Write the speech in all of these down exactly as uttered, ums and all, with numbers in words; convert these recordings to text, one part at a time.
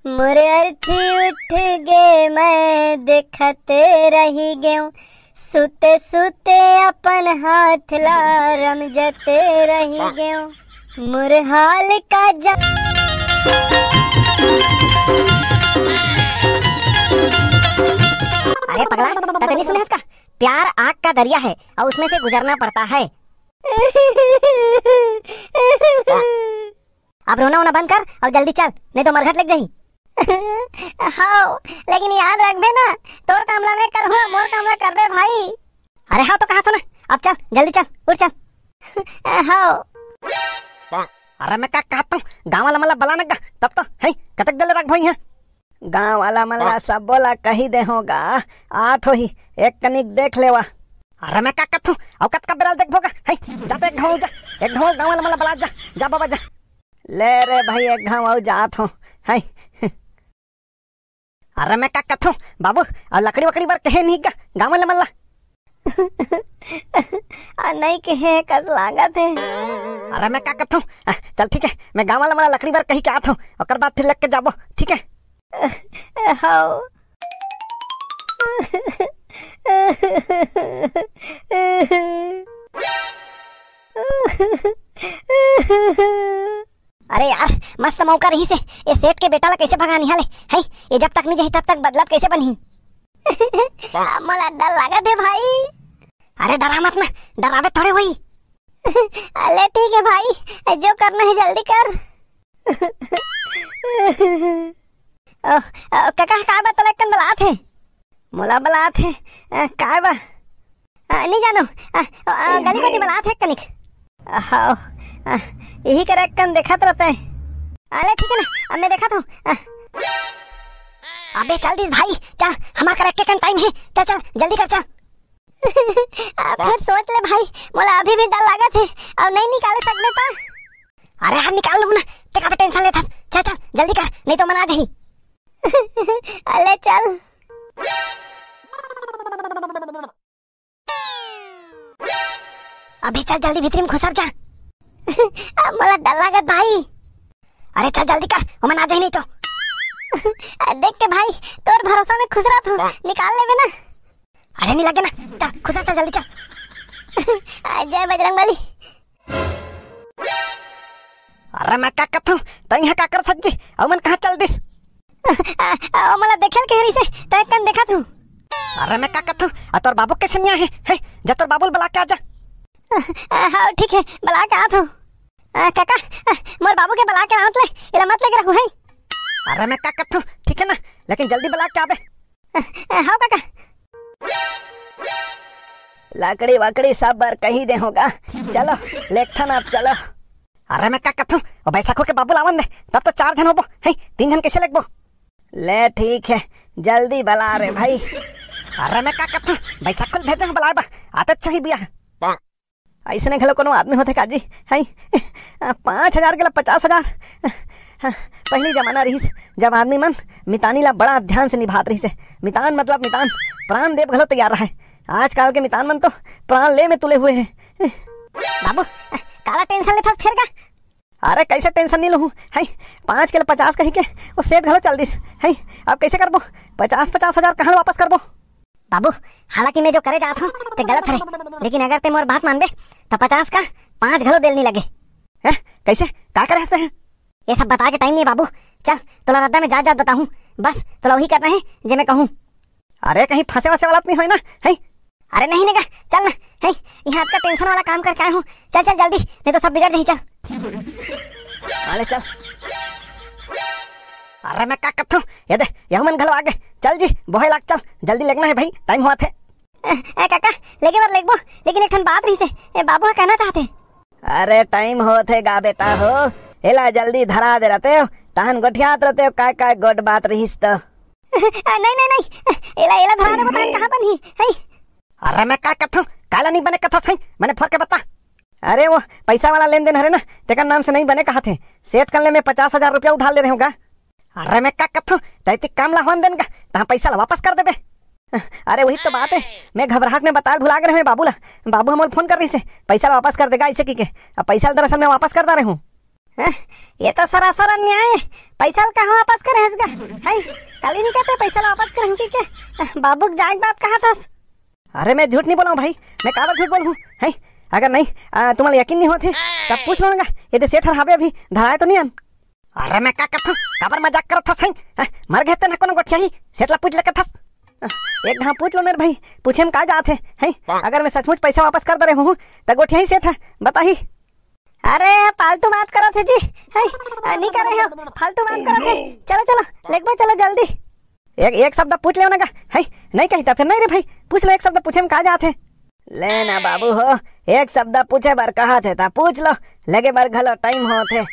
मोर अर्थी उठ गे, मैं देखत रही गेंव, सुते सुते अपन हाथ ला रमजत रही गेंव, मोर हाल का जा। अरे पगला, तते नहीं सुने हस का? प्यार आग का दरिया है और उसमें से गुजरना पड़ता है। अब रोना वोना बंद कर और जल्दी चल, नहीं तो मरघट लग जाही। हाव, लेकिन याद रखबे ना, तोर काम ला मैं करहूँ, मोर काम ला करबे भाई। अरे हाँ तो कहा था ना, अब चल, जल्दी चल, उठ चल। हाव। अरे मैं का कहत हूँ, गाँव वाला मन ला बला न गा, तब तो, हैं, कतक देर ले रख भाई हैं। गाँव वाला मन ला सबो ला कही दे हों गा, आत होही, एक कनिक देख लेवा। अरे मैं का कहत हूँ, अउ कतका बेरा ले देखबो गा, हैं, जा तो एक घाव जा, एक घाव गाँव वाला मन ला बला जा, जा बाबा जा। ले रे भाई, एक घाव अउ जात हों, हैं। अरे मैं का कहत हूँ, बाबू, अउ लकड़ी वकड़ी बर कहे नहीं गा, गाँव वाला मन ला। आ, नहीं कहे कस लागत हे। अरे मैं का कहत हूँ, आ, चल ठीक है, मैं गाँव वाला मन ला लकड़ी बर कही के आत हूँ, ओकर बाद फिर लेके जाबो, ठीक है? हाव। अरे यार, मस्त मौका रहिस हे, ए सेठ के बेटा ला कैसे भगानी हाले, हैं? ए जब तक नहीं जाही, तब तक बदला कैसे बनही? मोला डर लागत हे भाई। अरे डरा मत ना, डरावे थोड़े होही। अले ठीक हे भाई, जो करना हे जल्दी कर। ओ, ओ, कका, काय बात तोला एकन बलात हे? मोला बलात हे, अ, काय बा? अ, नहीं जानो, अ, अ, गली कोती बलात हे कनिक। अ, हाव, अ, यही करे एकन देखत रहते हैं। अले ठीक है ना, अब मैं देखत हूँ। अ। अबे चल दिस भाई, चल, हमार करे एकन टाइम हे, चल, चल, जल्दी कर, चल। आ, फिर सोच ले भाई, मोला अभी भी डर लागत हे, अउ नहीं निकाले सकबे त। अरे यार, निकाल लूँ ना, ते काबर टेंशन लेथस? चल, चल, जल्दी कर, नहीं तो मन आ जाही। अले चल। अबे चल, जल्दी भीतरी में घुसर जा। अब मोला डर लागत भाई। अरे चल, जल्दी कर, ओमन आ जाही नहीं तो। आ, देख के भाई, तोर भरोसा में खुसरत हूँ, निकाल लेबे ना। अरे नहीं लगे ना, चल खुसर, चल जल्दी चल। आ, जय बजरंग बली। अरे मैं का कहत हूँ, तैं यहाँ का करत हस जी? अउ मन कहाँ चल दिस? आ, आ, ओ मोला देखे ल कहे रहिसे, तैं कन देखत हूँ। अरे मैं का कहत हूँ, आ तोर बाबू कैसे नहीं आए हैं? हैं? जा तोर बाबू ल बला के आ जा। आ, आ, हाँ ठीक है, बला के आत हूँ। आ, काका, आ, मोर बाबू के बला के आत ले, एला मत लेके रहू है। अरे मैं का कहत हूँ, ठीक है ना, लेकिन जल्दी बला के आबे। आ, आ, हाँ काका। लकड़ी वकड़ी सब बर कही दे हों गा। चलो, लेगथन अब चलो। अरे मैं का कहत हूँ, ओ बैसाखो के बाबू ल आवन दे, तब तो चार झन होबो, हैं, तीन झन कैसे लेगबो? ले ठीक है, जल्दी बला रे भाई। अरे मैं का कहत हूँ, बैसाखो ल भेजे हूँ बलाए बा, आते अच्छा ही बिया। अइसने घलो कोनो आदमी होथे का जी, हैं? पाँच हजार के ला पचास हजार। हाँ, पहली जमाना रहिस, जब आदमी मन मितानी ला बड़ा ध्यान से निभात रहिस हे। मितान मतलब मितान, प्राण देब घलो तैयार रहे। आजकल के मितान मन तो प्राण ले में तुले हुए हैं। बाबू, काला टेंशन लेथस फेर का? अरे कैसे टेंशन नहीं लूँ, हैं? पाँच के ला पचास कही के वो सेठ घलो चल दिस, हैं? अब कैसे करबो? पचास, पचास हजार कहाँ ले वापस करबो? बाबू, हालांकि मैं जो करे जात हूँ, ते गलत हरे, लेकिन अगर ते मोर बात मानबे, त पचास का पाँच घलो देल नहीं लगे। हैं? कैसे? का करे हंसते हैं? ये सब बताए के टाइम नहीं है बाबू। चल, तोला रद्दा में जात जात बताहूँ। बस, तोला वही करना है जे मैं कहूँ। अरे, कहीं फंसे वसे वाला तो नहीं होय ना, हैं? अरे नहीं नेगा, चल ना, हैं? यहाँ आपका टेंशन वाला काम करके आए हूँ। चल, चल जल्दी, नहीं तो सब बिगड़ जाही, चल। अरे चल। अरे मैं का कहत हूँ, ये दे, यहू मन घलो आ गे। चल जी, बोहे लाग चल, जल्दी लेगना है भाई, टाइम होवत हे। ए, ए काका, लेगे बर लेगबो, लेकिन एक ठन बात रहिसे, ए बाबू ह कहना चाहते। अरे टाइम होत हे गा बेटा हो, एला जल्दी धरा दे रहते हो, तहन गोठियात रहते हो, काय काय गोठ बात रहिस त। ए, नहीं, नहीं, नहीं, एला, एला धरा देबो तहन कहाँ बनही, हैं? अरे मैं का कहत हूँ, काला नहीं बने कथस है, मने फोर के बता। अरे वो पैसा वाला लेन देन हरे ना, तेकर नाम से नहीं बने कहत हे। सेठ कन ले मैं पचास हजार रुपया उधार ले रहे हूँ गा। अरे मैं का कहत हूँ, तैं ते काम ला होन देन गा, तहाँ पैसा ला वापस कर देबे। अरे वही तो बात है, मैं घबराहट में बताल भुला गे रहे हूँ बाबू ला। बाबू ह मोला फोन कर रहिसे, पैसा ला वापस कर देगा ऐसे कहिके। अब पैसा ला दरअसल मैं वापस कर दे रहे हूँ। हैं? ये तो सरासर अन्याय हे। पैसा ल कहाँ वापस करे हस गा? हैं? काली नहीं कहते पैसा ल वापस करे हूँ कि के? बाबू के जाए के बात कहा थस? अरे मैं झूठ नहीं बोला हूँ भाई, मैं काबर झूठ बोलूँ? हैं? अगर नहीं, आ, तुम्हारा यकीन नहीं होते, तब पूछ लो ना, ये दे सेठ हर हावे अभी, धराए तो नहीं अन। अरे मैं का कथूँ, काबर मजाक करत हस, हैं? हैं? मर गए ते ना कोनो गोठियाही, सेठ ला पूछ ले कथस। एक घाव पूछ लो मेरे भाई, पूछे में का जात हे, हैं? अगर मैं सचमुच पैसा वापस कर दे रहे हूँ, त गोठियाही सेठ हे, बताही। अरे, फालतू बात करत हे जी। है, आ, नहीं करे हो, फालतू बात करत हे। चलो, चलो, लेगबो, चलो जल्दी। एक, एक शब्द पूछ लेव ना गा। है, नहीं कही त फिर नहीं रे भाई, पूछ लो, एक शब्द पूछे में का जात हे। ले ना बाबू हो, एक शब्द पूछे बर कहत हे त पूछ लो, लेगे बर घलो टाइम होत हे।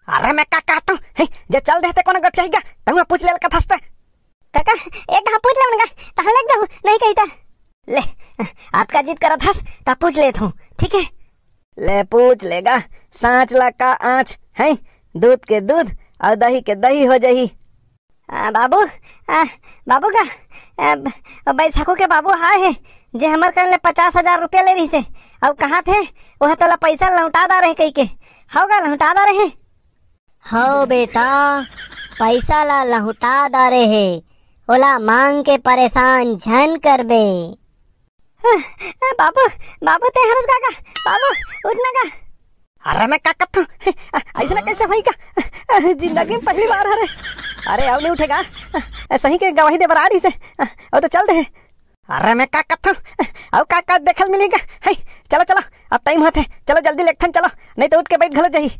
अरे मैं का कहत हूँ, है, जे चल देते कोनो गोठियाही गा, तहुआ पूछ ले कथस ते। काका, एक घाव पूछ लेव ना गा, तहाँ लेग जाहूँ, नहीं कही त। ले, अतका जिद करत हस, त पूछ लेत हूँ, ठीक है? ले पूछ ले गा, साँच ला का आँच, हैं? दूध के दूध अउ दही के दही हो जाही। आ, बाबू, आ, बाबू का, आ, ब-, बैसाखू के बाबू हाय हे, जे हमर कर ले पचास हजार रुपया ले रहिस हे, अउ कहत हे, ओह तोला पैसा लहुटा डारे हे कहिके। हव गा, लहुटा डारे हे। हव बेटा, पैसा ला लहुटा डारे हे, ओला मांग के परेशान झन करबे। हाँ, बाबू, बाबू, ते हरस गा का? बाबू, उठ ना गा। अरे मैं का कथूँ? अइसना कैसे होई का? जिंदगी में पहली बार हरे। अरे, अउ नहीं उठे गा। सही के गवाही दे बर आ रहिस हे। अउ तो चल दे। अरे मैं का कथूँ? अउ का का देखल मिली गा? है, चलो, चलो, अब टाइम होत हे। चलो जल्दी लेगथन, चलो, नहीं तो उठ के बैठ घलो जाही।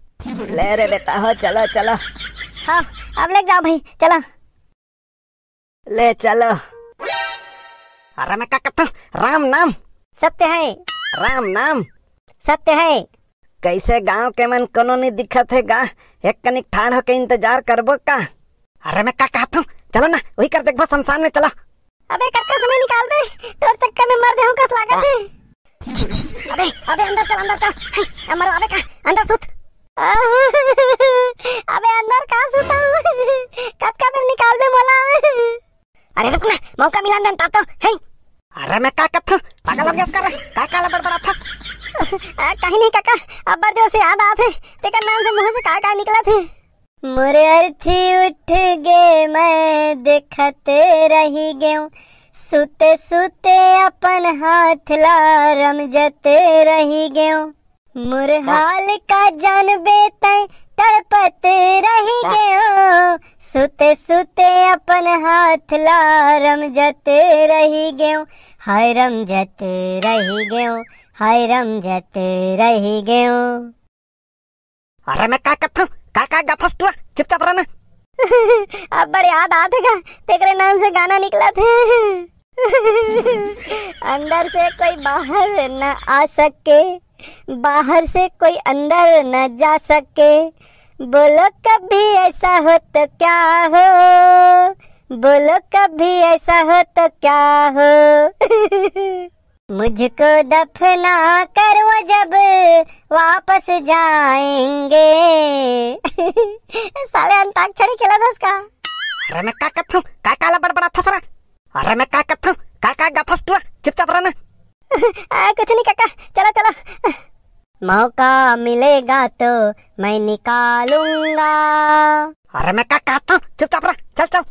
ले रे बेटा हो, चलो, चलो। हाँ, अब लेग जाव भाई, चलो। ले चलो। अरे मैं का कथूँ? राम नाम। सत्य है। राम नाम। सत्य है। कैसे गांव के मन कोनो नहीं दिखत हे गा? एक कनिक ठाड़ होके इंतजार करबो का? अरे मैं का कहत हूँ, चलो ना, वही कर देखबो शमशान में, चलो। अबे कतका समय निकालबे, तोर चक्कर में मर जाहूँ कस लागत हे। अबे, अबे अंदर चल, अंदर चल। हैं, मरवाबे का? अंदर सुत। अबे अंदर का सुतहूँ? कतका बेर निकालबे मोला? अरे रुक ना, मौका मिला दे त तो, हैं। अरे मैं का कथूँ, पागल हो गेस का रे? का का ला बड़बड़ाथस? आ, कहीं नहीं काका, अब्बड़ जोर से याद आत हे, तेकर नाम से मुँह से का का निकलत हे। मोर अर्थी उठ गे, मैं देखत रही गेंव, सुते सुते अपन हाथ ला रमजत रही गेंव। मोर हाल का जानबे तैं, तड़पत रही गेंव, सुते सुते अपन हाथ ला रमजत रही गेंव, हाय रमजत रही गेंव, हाय रमजत रही गेंव। अरे मैं का कथूँ, का का गाथस टुरा, चुपचाप रह ना। अब्बड़ याद आत हे गा, तेकरे नाम से गाना निकलत हे। अंदर से कोई बाहर न आ सके, बाहर से कोई अंदर न जा सके। बोलो कभी ऐसा हो तो क्या हो, बोलो कभी ऐसा हो तो क्या हो। मुझको दफना कर वो जब वापस जाएंगे। साले अंताक्षरी खेलत हस का? अरे मैं का कथूँ, का का ला बड़बड़ाथस रे? अरे मैं का कथूँ, का का गाथस टुरा, चुपचाप रह ना। आ, कुछ नहीं काका, चलो चलो। मौका मिलेगा तो मैं निकालूंगा। अरे मैं का कहत हूँ, चुपचाप रह, चल चल।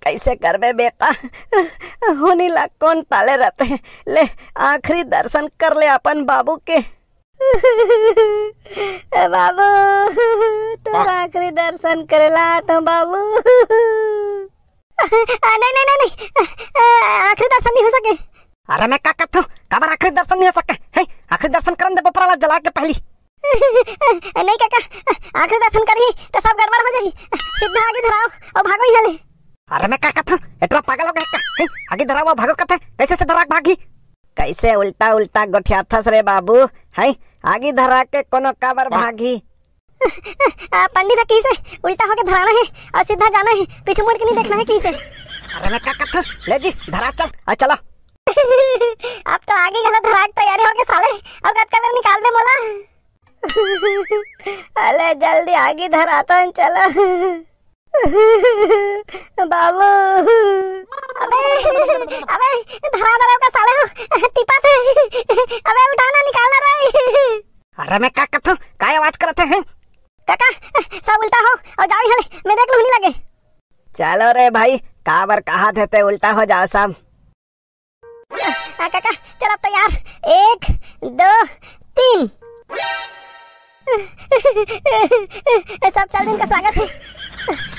कैसे करबे बेटा, होनी ला कौन टाले रहते हैं। ले, आखिरी दर्शन कर ले अपन बाबू के। ए बाबू, तोर आखिरी दर्शन करे ला तो बाबू। आ, नहीं नहीं नहीं नहीं, आ, आखिरी दर्शन नहीं हो सके। अरे मैं का कथूँ, काबर आखिरी दर्शन नहीं हो सके? हैं, आखिरी दर्शन करन दे बपरा ला जला के पहली। नहीं काका, आखिरी दर्शन करही त सब गड़बड़ हो जाही। सीधा आगी धराव अउ भागो यहाँ ले। अरे मैं का कथूँ, एटरा पागल हो गए का? हैं, आगी धराव अउ भागो कथे, कैसे से धरा के भागी? कैसे उल्टा उल्टा गोठियाथस रे बाबू? हैं, आगी धरा के कोनो काबर भागी? आ, पंडित ह कहिसे उल्टा होके धराना हे अउ सीधा जाना हे, पीछू मुड़ के नहीं देखना हे कहिसे। अरे मैं का कथूँ, ले जी धरा चल, आ चलो। अब तो आगी घलो धरा के तैयारी होगे साले, अब कतका बेर निकालबे मोला? अले जल्दी आगी धराथन चलो। बाबू। अबे, अबे, धरा धरा का साले हो, टिपा थे। अबे उठा ना, निकाल ना रे। अरे मैं का कथों, काय आवाज करत हे? काका, सब उल्टा हो अउ जाओ यहाँ ले, मैं देख लूँ नहीं लगे। चलो रे भाई, काबर कहा थे ते उल्टा हो जाओ सब। आ, काका, चल अब तैयार, एक, दो, तीन। सब चल दिन का स्वागत है।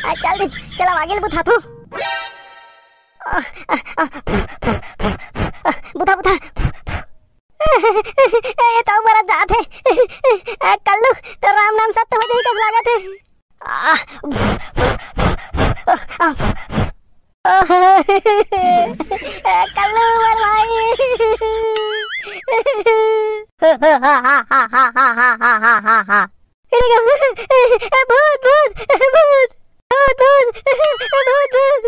आ, चल दिन, चल अब आगे ले बुथा तू। आ, आ, आ, बुथा, बुथा। ये तो मरा जात है। आ, कल्लू, तो राम नाम सत्य हो जाई कस लागत है। आ, कल्लू मर भाई। अरे भूत, भूत, भूत, भूत, भूत, भूत, भूत।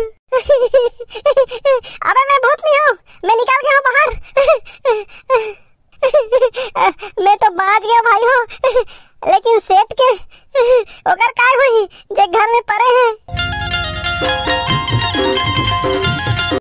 अबे मैं भूत नहीं हूँ, मैं निकल गया हूँ बाहर। मैं तो बाज गया भाई हो, लेकिन सेठ के ओकर काय होही जे घर में परे हे।